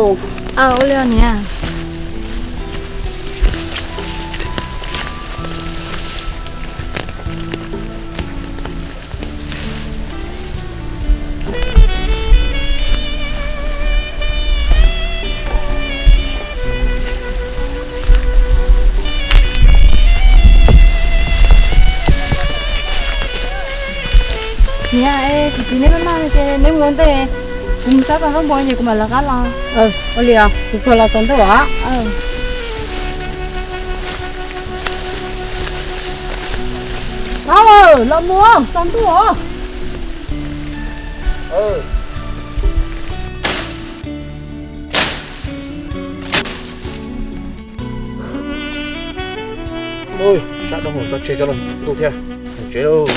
Ua li niam. Niam, kuv txiv neb maj maj ces neb mus ua ntej, kuv mus xyuas tau zaub npua ces kuv mam lawv qab los. Ua li os, kuv kawg los tsaus ntuj os. Los mus, tsaus ntuj os. Sab rau hauv tso tseg cov los ntuj thiab, mus tsev lauj.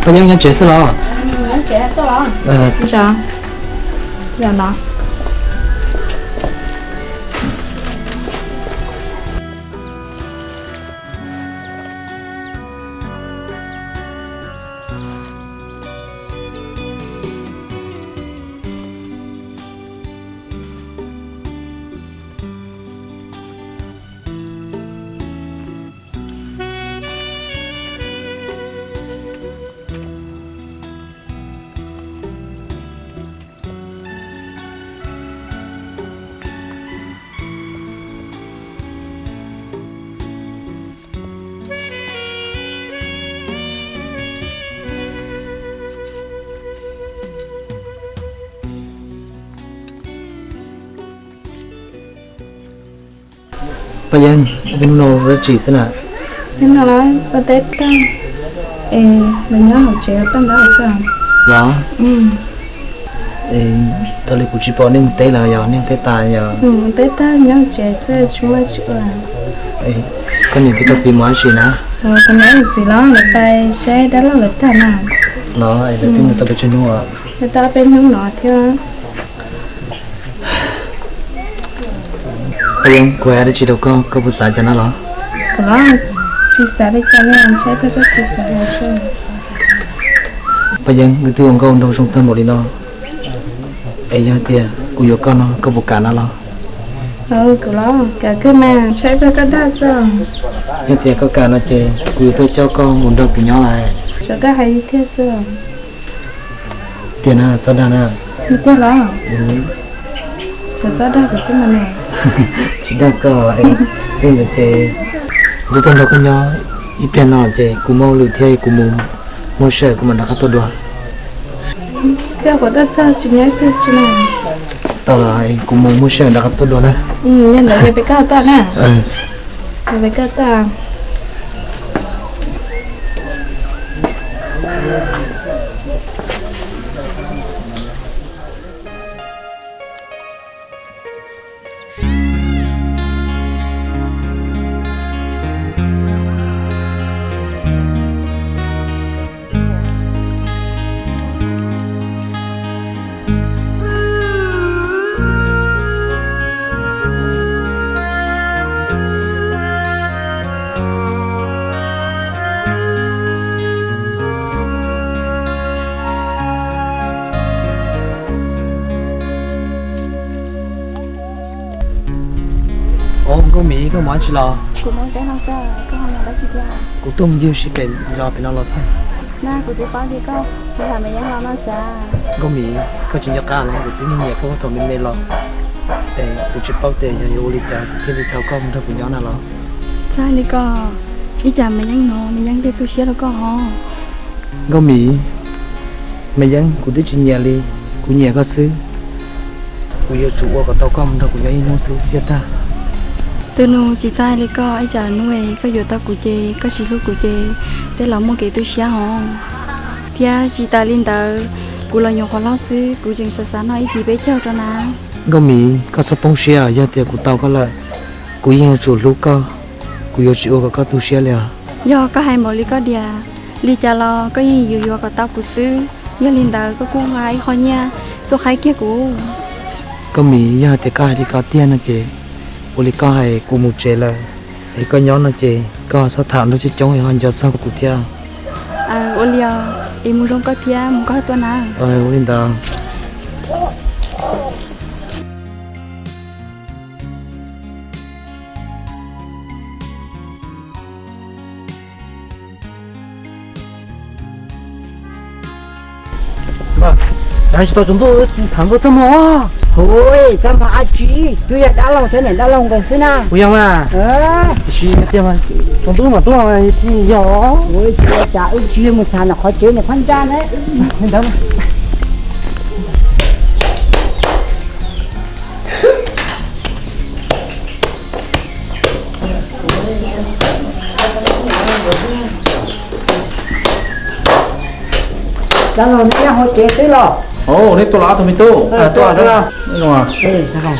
Paj Yeeb nyob tsev xwb los? Paj Yeeb, hnub no ua dab tsi xwb na? Hnub no ua teb tag es los nyob hauv tsev paj ntaub xwb. Los? Thaum li kuv tsis pom nej mus teb los yog nej teb tas yog? Mus teb tag nyob hauv tsev xwb tsis muaj dab tsi ua. Koj niam thiab koj txiv mus dab tsi na? Kuv niam thiab txiv los lawv pais saib dab laug lawv tag na. Los es lawv twb mus tau pes tsawg hnub os? Tau ob peb hnub no thiab. Paj Yeeb, kuv hais dab tsi rau koj, koj puas xav cas na los? Kuv los tsis xav li cas li, ntshai koj tsis xav hais. Paj Yeeb, wb twb ua nkauj nraug zoo tag npaum li no, es yog tias kuv yuav koj no koj puas kam na los? Kuv los kam kawg mas, ntshai koj dag xwb. Yog tias koj kam no ces kuv yuav tuaj coj koj mus nrog kuv nyob lawm. Tsuas koj hais li thiaj xwb. Tiag na, txhob dag na. Tiag los? Tsuas txhob dag kuv xwb mas ne. Tsis dag koj, tej ntawd ces kuv tuaj nrog koj nyob ib pliag no ces kuv muaj hauj lwm thiab kuv mus Muaj sij hawm kuv mam rov qab tuaj dua. Koj puas tuaj txog tsis nyob twg tsis na? Tau los kuv mus muaj sij hawm rov qab tuaj dua na. Yog ntawd ces peb koj tuaj na. Peb koj tuaj. Au, Nkauj Mim, koj mus dab tsi los? Kuv tuaj mus ncig ua si pem zos pem no los xwb. Nkauj Mim, koj tsis nco qab los kuv twb nyiam koj thaum me me los, es kuv tsis paub tias yog yuav ua li cas kuv thiaj li thov koj mus nrog kuv nyob na los. Txhob hais li ko, ib tsam Me Yeeb hnov Me Yeeb thiaj tu siab rau koj hov. Nkauj Mim, Me Yeeb kuv twb tsis nyiam li, kuv nyiam koj xwb. Kuv yuav tsum ua kom tau koj mus nrog kuv nyob ib hnub xwb thiaj tag. Tus nus, tsis txhob hais li ko, ib tsam hnub koj yuav tau kuv ces koj tsis hlub kuv ces tej laus muaj kev tu siab hov. Thiab tsis tas li ntawd, kuv los nyuam qhuav hlob xwb, kuv tseem xav xav noj ib tis peb caug rau na. Nkauj Mim, koj txhob poob siab, yog tias kuv tau koj lawm, kuv yeej yuav tsum hlub koj, kuv yuav tsis ua kom koj tu siab li os. Yog koj hais npaum li koj tias, li cas los koj yeej yuav yuav kom tau kuv xwb. Yog li ntawd koj kuj nqa ib qho nyiaj tuaj qhaib kiag kuv. Nkauj Mim, yog hais tias koj hais li ko tiag no ces, ua li koj hais, kuv mus tsev lawm, es koj nyob no ces koj txhob tham nrog coob coob es ho nco txog kuv thiab. Ua li os, es mus zoo koj thiab, mus koj tuaj na. Ua li ntawd. Tsis tau tsaus ntuj tham nkauj txaj muag. Hu, txaj muag dab tsi, twb yog dab laug thiab niam dab laug nkaus xwb na. Kuv yog mas. Tiam sis tiag mas tsaus ntuj mam tuaj thiaj yog. Ua cas wb tsis mus tham nram qhov tsev nram phab ntsa na. Dab laug, neb nyob hauv tsev xwb los? Neb tuaj los ob tug me tub? Tuaj. Tseem ua dab tsi dab laug?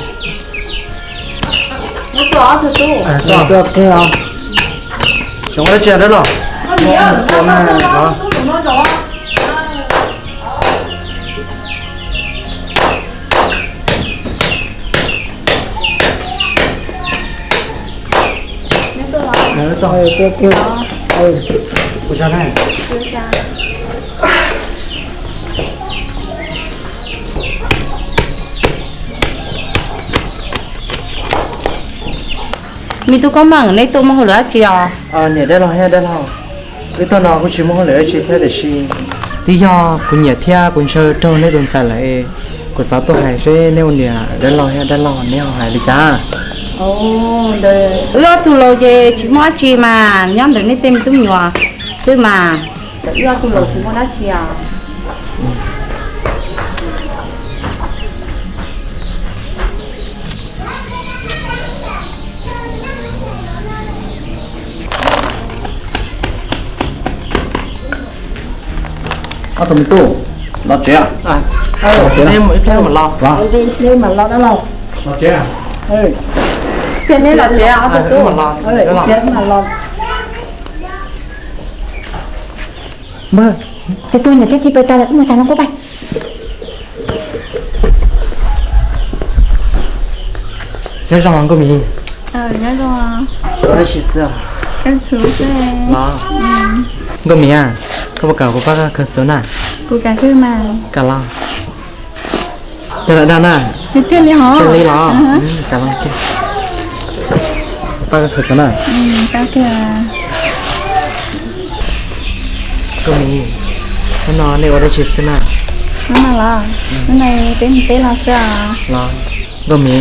Me tub Koob Meej, neb tuaj muaj hauj lwm dab tsi os? Niam dab laug thiab dab laug, wb tuaj no kuj tsis muaj hauj lwm dab tsi thiab tiam sis twb yog kuv nyiam thiab kuv ntshaw raug neb tus ntxhais lawm, kuv xav tuaj hais seb neb ua niam dab laug thiab dab laug neb ho hais li cas. Ntawd wb ob tug laus ces tsis muaj dab tsi mas, nyob ntawm nej tej me tub me nyuam xwb mas, ntawm wb ob tug laus tsis muaj dab tsi os. Ob tug me tub, los tsev. Los tsev. Los tsev. Los tsev. Neb los tsev, ob tug tub. Npawg, tus tub niam thiab txiv pais tas lawm, wb mus tham no kuv pais. Nyob zoo Nkauj Mim. Ua dab tsi xwb? Nkauj Mim, koj puas kam kuv pab koj khaws xwb na? Kuv kam kawg mas. Kam los. Yog lawm dag na. Tiag tiag li hov. Tiag li los? Kam los. Pab koj khaws xwb na. Nkauj Mim, hnub no nej ua dab tsi xwb na? Hnub no los, hnub no peb mus teb los xwb os. Los, Nkauj Mim,